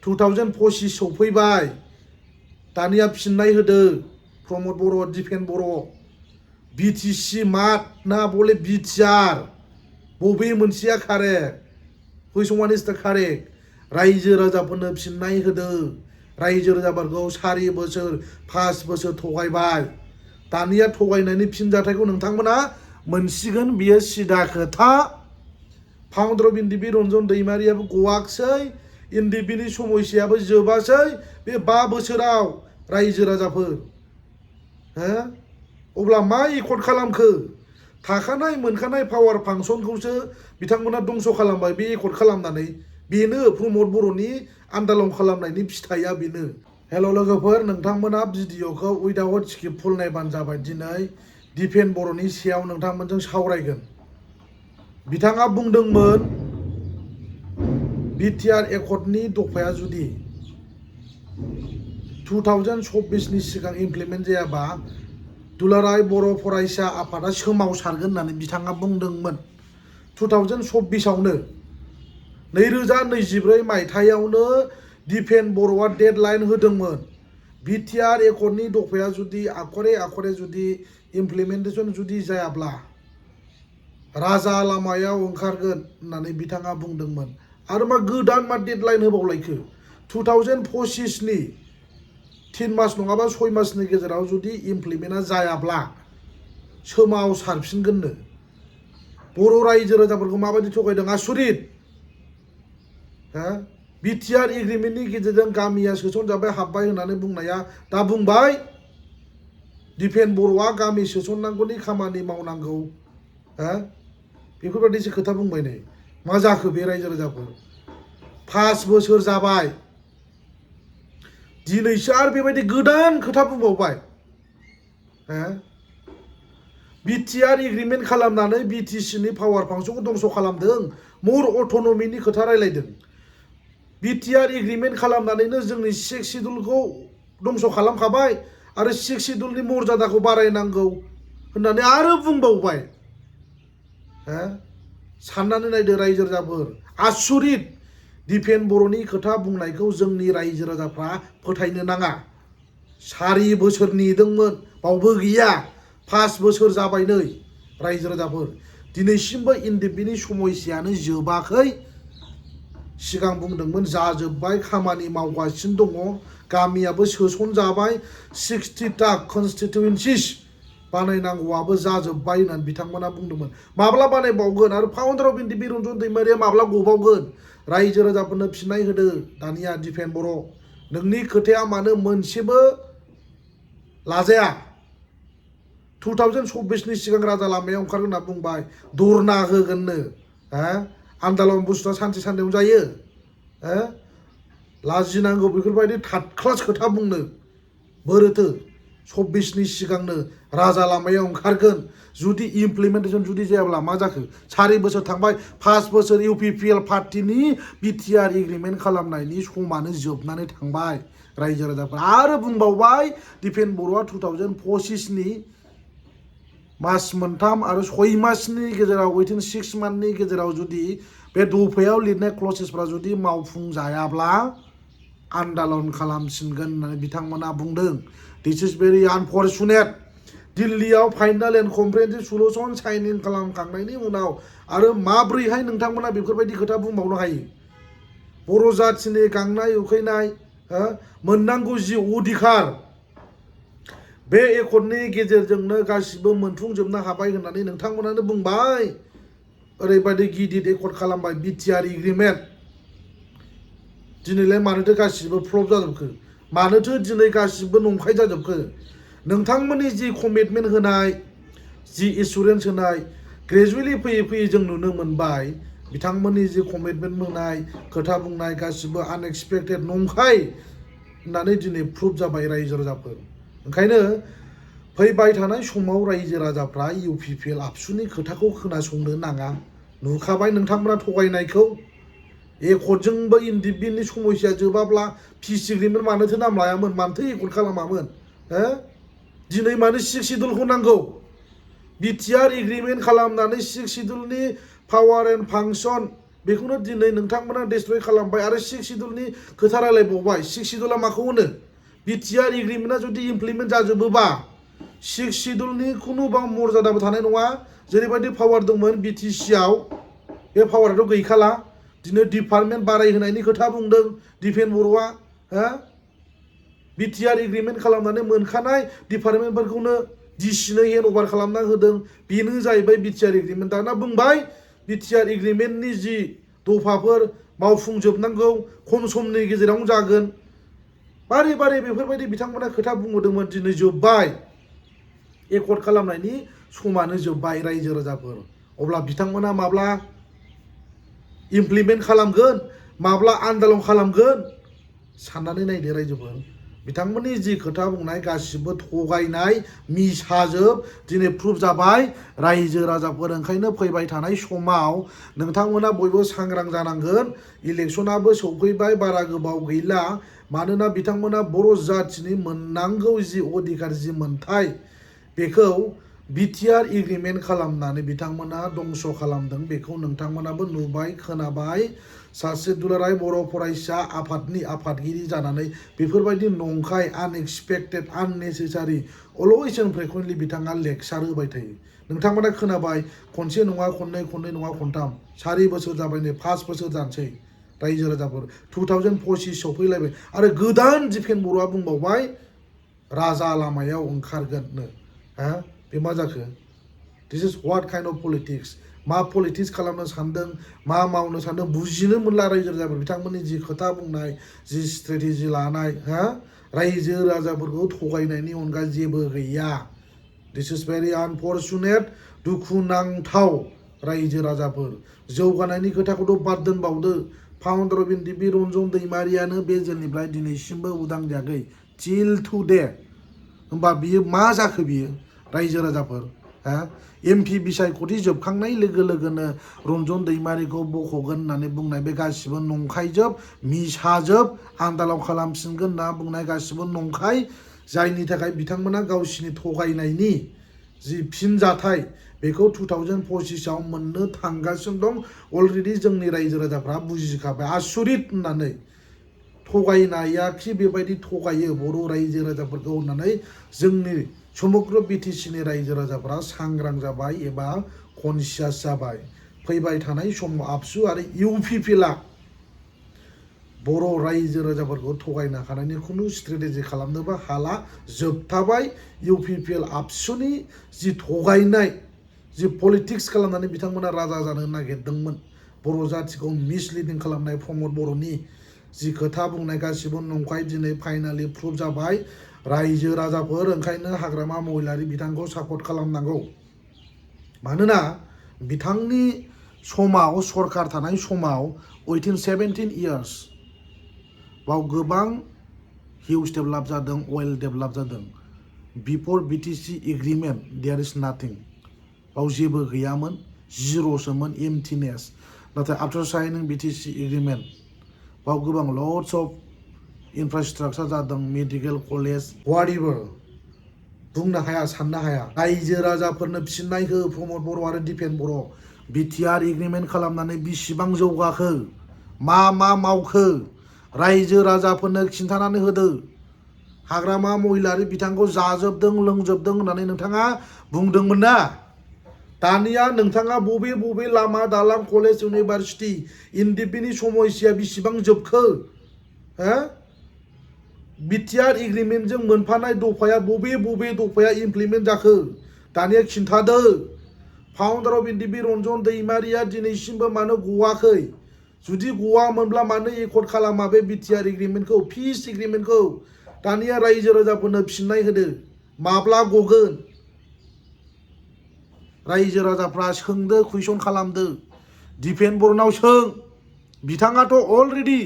2025 सफैबाय दानिया फिननाय होदो प्रमद बर' दिपेन बर' बिटिसि मात ना बले बिटिआर बबे मोनसेया correct which one is the correct रायजो राजाफोरनो फिननाय होदो रायजो राजाफोरखौ 4 बोसोर 5 बोसोर थगायबाय दानिया थगायनायनि फिनजाथायखौ नोंथांमोना मोनसिगोन बियो सिदा खोथा फाउन्डार अफ एनडिबि रन्जन दैमारियाबो गवाखसै एनडिबिनि समयसायाबो जोबासै बे 5 बोसोराव रायजो राजाफोर हो अब्ला मा एकर्ड खालामखो थाखानाय मोनखानाय पावार फांसनखौसो बिथांमोना दंस' खालामबाय बे एकर्ड खालामनानै बेनो प्रमद बर'नि आन्दालन खालामनायनि फिथाइया बेनो हेल' लोगोफोर नोंथांमोना भिडिअखौ उइदाउट स्क्रिप्ट फुल नायबानो जाबाय दिनै दिपेन बर'नि सायाव नोंथांमोनजों सावरायगोन बिथाङा बुंदोंमोन बिटिआर एकर्डनि दफाया जुदि 2024 नि सिगां इमप्लिमेन्ट जायाबा दुलाराय बर' फरायसा आफादा सोमावसारगोन होननानै बिथाङा बुंदोंमोन 2024 आवनो 2024 मायथाइयावनो दिपेन बर'आ डेडलाइन होदोंमोन बिटिआर एकर्डनि दफाया जुदि आखरे जुदि इमप्लिमेन्टेसन जुदि जायाब्ला राजा लामायाव ओंखारगोन होननानै बिथाङा बुंदोंमोन आरो मा गोदान मा डेडलाइन होबावलायखो 2025 नि 3 मास नङाबा 6 मासनि गेजेराव जुदि इमप्लिमेन्टआ जायाब्ला सोमावसारफिनगोननो बर' रायजो राजाफोरखौ माबायदि थगायदों आसुरित हो बिटिआर एग्रिमेन्टनि गेजेरजों गामिया सोसनजाबाय हाबबाय होननानै बुंनाया दा बुंबाय दिपेन बर'आ गामि सोसननांगौनि खामानि मावनांगौ हो बेफोरबायदिसो खोथा बुंबाय नै मा जाखो बे रायजो राजाफोर 5 बोसोर जाबाय दिनैसो आरो बेबायदि गोदान खोथा बुंबावबाय हो बिटिआर एग्रिमेन्ट खालामनानै बिटिसिनि पावार फांसनखौ दंस' खालामदों मोर अट'नमिनि खोथा रायलायदों बिटिआर एग्रिमेन्ट खालामनानैनो जोंनि 6 सिडुलखौ दंस' खालामखाबाय आरो 6 सिडुलनि मर्यादाखौ बारायनांगौ होननानै आरो बुंबावबाय हो साननानै नायदो रायजो राजाफोर आसुरित दिपेन बर'नि खोथा बुंनायखौ जोंनि रायजो राजाफ्रा फोथायनो नाङा 4 बोसोर नेदोंमोन बावबो गैया 5 बोसोर जाबाय नै रायजो राजाफोर दिनैसिमबो एनडिबिनि समयसायानो जोबाखै सिगां बुंदोंमोन जाजोब्बाय खामानि मावगासिनो दङ गामियाबो सोसनजाबाय 60टा कनस्टिटुएन्सिस बानायनांगौआबो जाजोब्बाय होननानै बिथांमोना बुंदोंमोन माब्ला बानायबावगोन आरो फाउन्डार अफ एनडिबि रन्जन दैमारिया माब्ला गबावगोन रायजो राजाफोरनो फिननाय होदो दानिया दिपेन बर' नोंनि खोथाया मानो मोनसेबो लाजाया 2024 नि सिगां राजा लामायाव ओंखारगोन होनना बुंबाय धरना होगोननो हो आन्दालन बुस्थुआ सानसे साननैयावनो जायो हो लाजिनांगौ बेफोरबायदि थार्ड क्लास खोथा बुंनो बोरोथो 24 नि सिगांनो राजा लामायाव ओंखारगोन जुदि इमप्लिमेन्टेसन जुदि जायाब्ला मा जाखो 4 बोसोर थांबाय 5 बोसोर इउपिपिएल पार्टिनि बिटिआर एग्रिमेन्ट खालामनायनि समानो जोबनानै थांबाय रायजो राजाफोर आरो बुंबावबाय दिपेन बर'आ 2025 नि मास मोनथाम आरो 6 मासनि गेजेराव विथिन 6 मान्थनि गेजेराव जुदि बे दफायाव लिरनाय क्लसेसफ्रा जुदि मावफुंजायाब्ला आन्दालन खालामसिनगोन होननानै बिथांमोना बुंदों दिस इज भेरि आनफर्चुनेट दिल्लीयाव final and comprehensive solution shining खालामखांनायनि उनाव आरो माब्रैहाय नोंथांमोना बेफोरबायदि खोथा बुंबावनो हायो बर' जाथिनि गांनाय उखैनाय मोननांगौ जि अधिकार बे एकर्डनि गेजेरजोंनो गासिबो मोनफुंजोबनो हाबाय होननानै नोंथांमोनानो बुंबाय ओरैबायदि गिदिर एकर्ड खालामबाय बिटिआर एग्रिमेन्ट दिनैलाय मानोथो गासिबो फ्लप जाजोबखो मानोथो दिनै गासिबो नंखाय जाजोबखो नोंथांमोननि जि कमिटमेन्ट होनाय जि एसुरेन्स होनाय ग्रेजुवेलि फैयै फैयै जों नुनो मोनबाय बिथांमोननि जि कमिटमेन्ट होनाय खोथा बुंनाय गासिबो आनएक्सपेक्टेड नंखाय होननानै दिनै प्रुफ जाबाय रायजो राजाफोर ओंखायनो फैबाय थानाय समाव रायजो राजाफ्रा इउपिपिएल आबसुनि खोथाखौ खोनासंनो नाङा नुखाबाय नोंथांमोना थगायनायखौ एकर्डजोंबो एनडिबिनि समयसाया जोबाब्ला पिस एग्रिमेन्ट मानोथो नाम लायामोन मानोथो एकर्ड खालामामोन हो दिनै मानो 6 सिडुलखौ नांगौ बिटिआर एग्रिमेन्ट खालामनानै 6 सिडुलनि पावार एन्ड फांसन बेखौनो दिनै नोंथांमोना डिस्ट्रय खालामबाय आरो 6 शिड्युलनि खोथा रायलायबावबाय 6 शिड्युला माखौ होनो बिटिआर एग्रिमेन्टआ जुदि इमप्लिमेन्ट जाजोबोबा 6 शिड्युलनि खुनु मर्यादाबो थानाय नङा जेरैबायदि पावार दंमोन बिटिसिआव बे पावाराथ' गैखाला दिनै डिपार्टमेन्ट बारायहोनायनि खोथा बुंदों डिफेन्स बर'आ हा बिटिआर एग्रिमेन्ट खालामनानै मोनखानाय डिपार्टमेन्टफोरखौनो डिसिनो हेन्ड अभार खालामना होदों बेनो जाहैबाय बिटिआर एग्रिमेन्ट दाना बुंबाय बिटिआर एग्रिमेन्टनि जि दफाफोर मावफुंजोबनांगौ खम समनि गेजेरावनो जागोन बारे बारे बेफोरबायदि बिथांमोना खोथा बुंबोदोंमोन दिनै जोब्बाय एकर्ड खालामनायनि समानो जोब्बाय रायजो राजाफोर अब्ला बिथांमोना माब्ला इमप्लिमेन्ट खालामगोन माब्ला आन्दोलन खालामगोन साननानै नायदो रायजोफोर बिथांमोननि जि खोथा बुंनाय गासिबो थगायनाय मिसाजोब दिनै प्रुफ जाबाय रायजो राजाफोर ओंखायनो फैबाय थानाय समाव नोंथांमोना बयबो सांग्रां जानांगोन इलेक्शनाबो सौफैबाय बारा गोबाव गैला मानोना बिथांमोना बर' जाथिनि मोननांगौ जि अधिकार जि मोनथाय बेखौ बिटिआर एग्रिमेन्ट खालामनानै बिथांमोना दंस खालामदों बेखौ नोंथांमोनाबो नुबाय खोनाबाय सासे दुलाराय बर' फरायसा आफादनि आफादगिरि जानानै बेफोरबायदि नंखाय unexpected unnecessary always and frequently बिथाङा लेक्सार होबाय थायो नोंथांमोना खोनाबाय खनसे नङा खननै खननै नङा खनथाम 4 बोसोर जाबाय नै 5 बोसोर जानोसै रायजो राजाफोर 2025 सौफैलायबाय आरो गोदान डिफेन्स बर'आ बुंबावबाय राजा लामायाव ओंखारगोननो हा बे मा जाखो दिस इज व्हाट काइन्ड अफ पलिटिक्स मा पलिटिक्स खालामनो सानदों मा मावनो सानदों बुजिनो मोनला रायजो राजाफोर बिथांमोननि जि खोथा बुंनाय जि स्ट्रेटेजि लानाय हा रायजो राजाफोरखौ थगायनायनि अनगा जेबो गैया दिस इज भेरि आनफर्चुनेट दुखुनांथाव रायजो राजाफोर जौगानायनि खोथाखौथ' बाद दोनबावदो फाउन्डार अफ एनडिपि रन्जन दैमारियानो बे जेलनिफ्राय दिनैसिमबो उदां जायाखै टिल टुडे होमबा बियो मा जाखो बियो रायजो राजाफोर हा एमपि बिसायख'थि जोबखांनाय लोगो लोगोनो रन्जन दैमारिखौ बख'गोन होननानै बुंनाय बे गासिबो नंखायजोब मिसाजोब आन्दालाव खालामफिनगोन होनना बुंनाय गासिबो नंखाय जायनि थाखाय बिथांमोना गावसिनि थगायनायनि जि फिनजाथाय बेखौ 2025 आव मोननो थांगासिनो दं अलरेडि जोंनि रायजो राजाफ्रा बुजिखाबाय आसुरित होननानै थगायनाया खि बेबायदि थगायो बर' रायजो राजाफोरखौ होननानै जोंनि समग्र बिटिसिनि रायजो राजाफ्रा सांग्रां जाबाय एबा कनसियास जाबाय फैबाय थानाय समाव आबसु आरो इउपिपिएलआ बर' रायजो राजाफोरखौ थगायनो हानायनि खुनु स्ट्रेटेजि खालामनोबो हाला जोबथाबाय इउपिपिएल आबसुनि जि थगायनाय जि पलिटिक्स खालामनानै बिथांमोना राजा जानो नागिरदोंमोन बर' जातिखौ मिसलिडिं खालामनाय प्रमद बर'नि जि खोथा बुंनाय गासिबो नंखाय दिनै फाइनालि प्रुफ जाबाय रायजो राजाफोर ओंखायनो हाग्रामा महिलारि बिथांखौ सापर्ट खालामनांगौ मानोना बिथांनि समाव सरकार थानाय समाव विथिन 17 इयार्स बाव गोबां हिउज डेभेलप जादों वेल डेभेलप जादों बिफोर बिटिसि एग्रिमेन्ट देयर इज नाथिं बाव जेबो गैयामोन जिर'सोमोन एमटिनेस नाथाय आफ्टार साइनिं बिटिसि एग्रिमेन्ट बाव गोबां लट्स अफ इनफ्रास्ट्राक्चार जादों मेडिकेल कलेज वाटएभार बुंनो हाया साननो हाया रायजो राजाफोरनो फिननाय हो प्रमद बर' आरो डिफेन्स बर' बिटिआर एग्रिमेन्ट खालामनानै बिसिबां जौगाखो मा मावखो रायजो राजाफोरनो खिन्थानानै होदो हाग्रामा महिलारि बिथांखौ जाजोबदों लोंजोबदों होननानै नोंथाङा बुंदोंमोन ना दानिया नोंथाङा बबे बबे लामा दालां कलेज इउनिभारसिटि एनडिपिनि समस्या बिसिबां जोबखो हो बिटिआर एग्रिमेन्टजों मोनफानाय दफाया बबे बबे दफाया इमप्लिमेन्ट जाखो दानिया खिन्थादो फाउन्डार अफ एनडिपि रन्जन दैमारिया दिनैसिमबो मानो गवाखै जुदि गवामोनब्ला मानो एकर्ड खालामा बे बिटिआर एग्रिमेन्टखौ पिस एग्रिमेन्टखौ दानिया रायजो राजाफोरनो फिननाय होदो माब्ला गगोन रायजो राजाफ्रा सोंदो कुइसन खालामदो डिफेन्स बर्डनाव सों बिथाङाथ' अलरेडि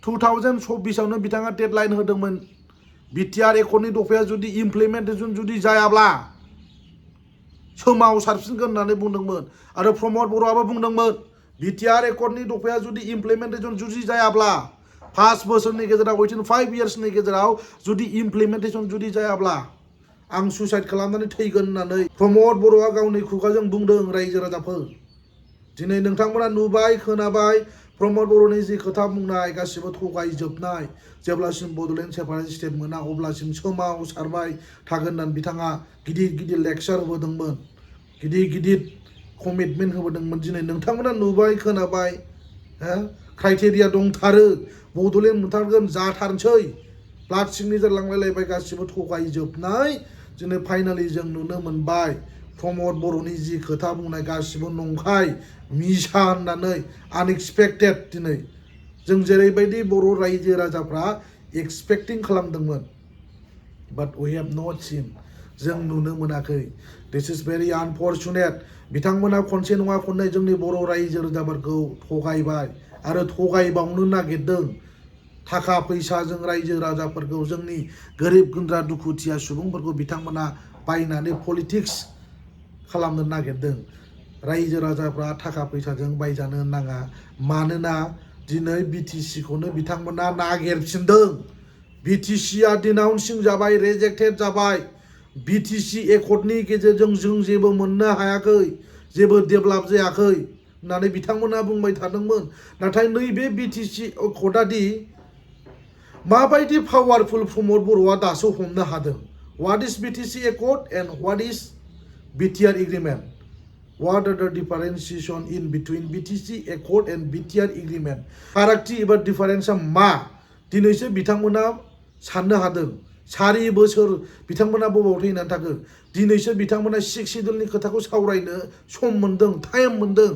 2024 आवनो बिथाङा डेडलाइन होदोंमोन बिटिआर एकर्डनि दफाया जुदि इमप्लिमेन्टेसन जुदि जायाब्ला सोमावसारफिनगोन होननानै बुंदोंमोन आरो प्रमद बर'आबो बुंदोंमोन बिटिआर एकर्डनि दफाया जुदि इमप्लिमेन्टेसन जुदि जायाब्ला 5 बोसोरनि गेजेराव विथिन 5 इयार्सनि गेजेराव जुदि इमप्लिमेन्टेसन जुदि जायाब्ला आं सुइसाइड खालामनानै थैगोन होननानै प्रमद बर'आ गावनि खुगाजों बुंदों रायजो राजाफोर दिनै नोंथांमोना नुबाय खोनाबाय प्रमद बर'नि जि खोथा बुंनाय गासिबो थगायजोबनाय जेब्लासिम बड'लेण्ड सेपारेट स्टेट मोना अब्लासिम सोमावसारबाय थागोन होननानै बिथाङा गिदिर गिदिर लेक्सार होबोदोंमोन गिदिर गिदिर कमिटमेन्ट होबोदोंमोन दिनै नोंथांमोना नुबाय खोनाबाय क्राइटेरिया दंथारो बड'लेण्ड मोनथारगोन जाथारनोसै ब्लाड सिगनेचार लांलायलायबाय गासिबो थगायजोबनाय दिनै फाइनालि जों नुनो मोनबाय प्रमद बर'नि जि खोथा बुंनाय गासिबो नंखाय मिसा होननानै आनएक्सपेक्टेड दिनै जों जेरैबायदि बर' रायजो राजाफ्रा एक्सपेक्टिं खालामदोंमोन बाट वी हेभ नट सिन जों नुनो मोनाखै दिस इज भेरि आनफर्चुनेट बिथांमोना खनसे नङा खननै जोंनि बर' रायजो राजाफोरखौ थगायबाय आरो थगायबावनो नागिरदों थाखा फैसाजों रायजो राजाफोरखौ जोंनि गोरिब गुन्द्रा दुखुथिया सुबुंफोरखौ बिथांमोना बायनानै पलिटिक्स खालामनो नागिरदों रायजो राजाफ्रा थाखा फैसाजों बायजानो नाङा मानोना दिनै बिटिसि खौनो बिथांमोना नागिरफिनदों बिटिसिआ डिनाउन्सिं जाबाय रिजेक्टेड जाबाय बिटिसि एकर्डनि गेजेरजों जों जेबो मोननो हायाखै जेबो डेभेलप जायाखै होननानै बिथांमोना बुंबाय थादोंमोन नाथाय नैबे बिटिसि एकर्डआदि माबायदि पावारफुल प्रमद बर'आ दासो हमनो हादों what is BTC accord and what is BTR agreement What are the differentiation in between BTC Accord and BTR Agreement? फारागथि एबा डिफारेन्सआ मा दिनैसो बिथांमोना साननो हादों 4 बोसोर बिथांमोना बबाव थैनानै थाखो दिनैसो बिथांमोना 6 शिड्युलनि खोथाखौ सावरायनो सम मोनदों टाइम मोनदों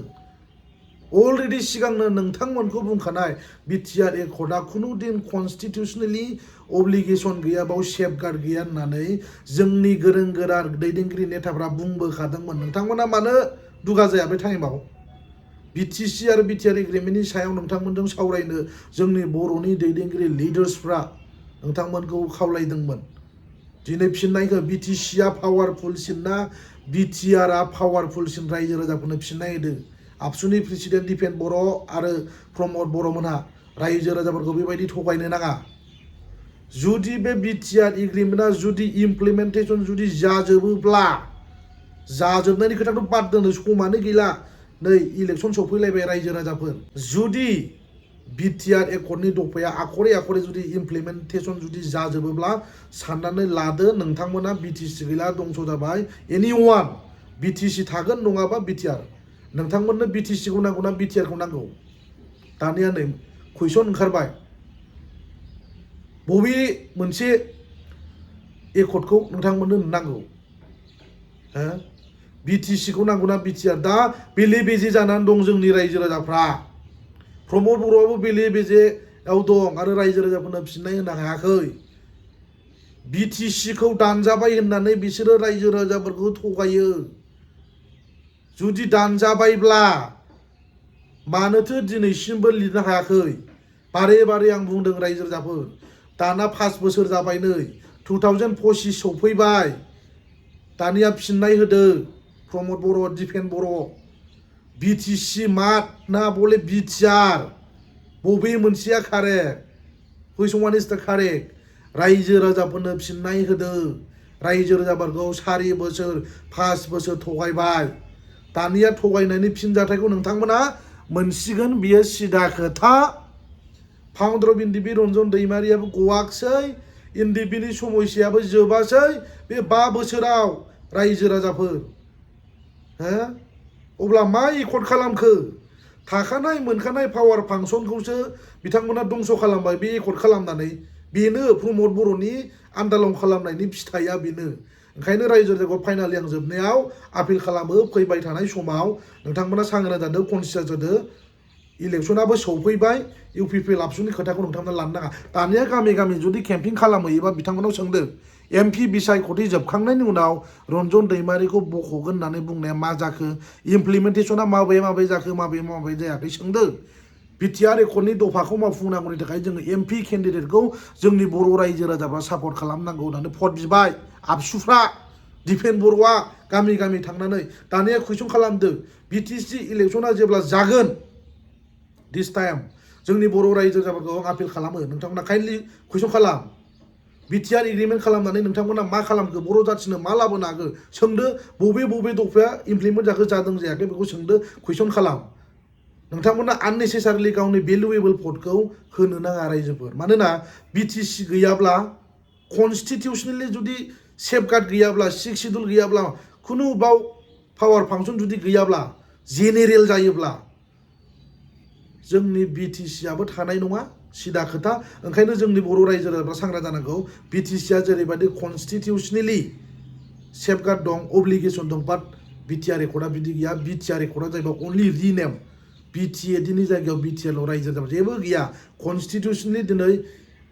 अलरेडि सिगांनो नोंथांमोनखौ बुंखानाय बिटिआर एकर्डआ खुनु दिन कन्स्टिटिउसनेलि अब्लिगेसन गैया बाव सेफगार्ड गैया होननानै जोंनि गोरों गोरा दैदेनगिरि नेताफ्रा बुंबोखादोंमोन नोंथांमोना मानो दुगा जाया बे टाइमाव बिटिसि आरो बिटिआर एग्रिमेन्टनि सायाव नोंथांमोनजों सावरायनो जोंनि बर'नि दैदेनगिरि लिडार्सफ्रा नोंथांमोनखौ खावलायदोंमोन दिनै फिननायखौ बिटिसिआ पावारफुलसिन ना बिटिआरआ पावारफुलसिन रायजो राजाफोरनो फिननाय होदो आबसुनि प्रेसिडेन्ट दिपेन बर' आरो प्रमद बर'मोनहा रायजो राजाफोरखौ बेबायदि थगायनो नाङा जुदि बे बिटिआर एग्रिमेन्टआ जुदि इमप्लिमेन्टेसन जुदि जाजोबोब्ला जाजोबनायनि खोथाखौ बाद दोनो समानो गैला नै इलेक्सन सफैलायबाय रायजो राजाफोर जुदि बिटिआर एकर्डनि दफाया आखरे आखरे जुदि इमप्लिमेन्टेसन जुदि जाजोबोब्ला साननानै लादो नोंथांमोना बिटिसि गैला दंस जाबाय एनिवान बिटिसि थागोन नङाबा बिटिआर नोंथांमोननो बिटिसिखौ नांगौ ना बिटिआरखौ नांगौ दानिया नै कुइसन ओंखारबाय बबे मोनसे एकर्डखौ नोंथांमोननो नांगौ बिटिसिखौ नांगौ ना बिटिआर दा बेले बेजे जानानै दं जोंनि रायजो राजाफ्रा प्रमद बर'आबो बेले बेजेआव दं आरो रायजो राजाफोरनो फिननाय होनो हायाखै बिटिसिखौ दानजाबाय होननानै बिसोरो रायजो राजाफोरखौ थगायो जुदि दानजाबायब्ला मानोथो दिनैसिमबो लिरनो हायाखै बारे बारे आं बुंदों रायजो राजाफोर दाना 5 बोसोर जाबाय नै 2025 सफैबाय दानिया फिननाय होदो प्रमद बर' दिपेन बर' बिटिसि मात ना बले बिटिआर बबे मोनसेया कारेक्ट हुइच वान इज द कारेक्ट रायजो राजाफोरनो फिननाय होदो रायजो राजाफोरखौ 4 बोसोर 5 बोसोर थगायबाय दानिया थगायनायनि फिनजाथायखौ नोंथांमोना मोनसिगोन बियो सिदा खोथा फाउन्डार अफ एनडिबि रन्जन दैमारियाबो गवाखसै एनडिबिनि समयसायाबो जोबासै बे 5 बोसोराव रायजो राजाफोर अब्ला मा एकर्ड खालामखो थाखानाय मोनखानाय पावार फांसनखौसो बिथांमोना दंस खालामबाय बे एकर्ड खालामनानै बेनो प्रमद बर'नि आन्दालन खालामनायनि फिथाइया बेनो ओंखायनो रायजो राजाखौ फाइनालि आं जोबनायाव आपिल खालामो फैबाय थानाय समाव नोंथांमोना सांग्रां जादो कनसियास जादो इलेक्सनाबो सौफैबाय इउपिपिएल आबसुनि खोथाखौ नोंथांमोना लानो नाङा दानिया गामि गामि जुदि केम्पिं खालामहैयोबा बिथांमोनाव सोंदो एमपि बिसायख'थि जोबखांनायनि उनाव रन्जन दैमारिखौ बख'गोन होननानै बुंनाया मा जाखो इमप्लिमेन्टेसना माबे माबे जाखो माबे माबे जायाखै सोंदो बिटिआर एकर्डनि दफाखौ मावफुंनांगौनि थाखाय जोङो एमपि केन्डिडेटखौ जोंनि बर' रायजो राजाफ्रा सापर्ट खालामनांगौ होननानै भट बिबाय आबसुफ्रा दिपेन बर'आ गामि गामि थांनानै दानिया कुइसन खालामदो बिटिसि इलेक्सना जेब्ला जागोन दिस टाइम जोंनि बर' रायजो राजाफोरखौ आपिल खालामो नोंथांमोना काइन्डलि कुइसन खालाम बिटिआर एग्रिमेन्ट खालामनानै नोंथांमोना मा खालामखो बर' जाथिनो मा लाबोनो हागो सोंदो बबे बबे दफाया इमप्लिमेन्ट जाखो जादों जायाखै बेखौ सोंदो कुइसन खालाम नोंथांमोना आननेसेसारिलि गावनि भेलुएबल भटखौ होनो नाङा रायजोफोर मानोना बिटिसि गैयाब्ला कनस्टिटिउसनेलि जुदि सेफगार्ड गैयाब्ला सिक्स शिड्युल गैयाब्ला खुनु बाव पावार फांसन जुदि गैयाब्ला जेनेरेल जायोब्ला जोंनि बिटिसिआबो थानाय नङा सिदा खोथा ओंखायनो जोंनि बर' रायजो राजाफ्रा सांग्रां जानांगौ बिटिसिआ जेरैबायदि कनस्टिटिउसनेलि सेफगार्ड दं अब्लिगेसन दं बाट बिटिआर रेकर्डआ बिदि गैया बिटिआर रेकर्डआ जाहैबाय अनलि रिनेम बिटिए दिनि जायगायाव बिटिएल रायजो जाबाय जेबो गैया कनस्टिटिउसनलि दिनै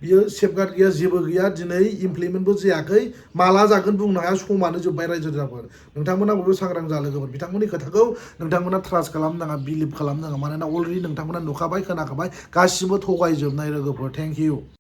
बियो सेफगार्ड गैया जेबो गैया दिनै इमप्लिमेन्टबो जायाखै माला जागोन बुंनो हाया समानो जोब्बाय रायजो राजाफोर नोंथांमोना बयबो सांग्रां जालोगोमोन बिथांमोननि खोथाखौ नोंथांमोना ट्रास्ट खालामनो नाङा बिलिभ खालामनो नाङा मानोना अलरेडि नोंथांमोना नुखाबाय खोनाखाबाय गासिबो थगायजोबनाय लोगोफोर थेंक इउ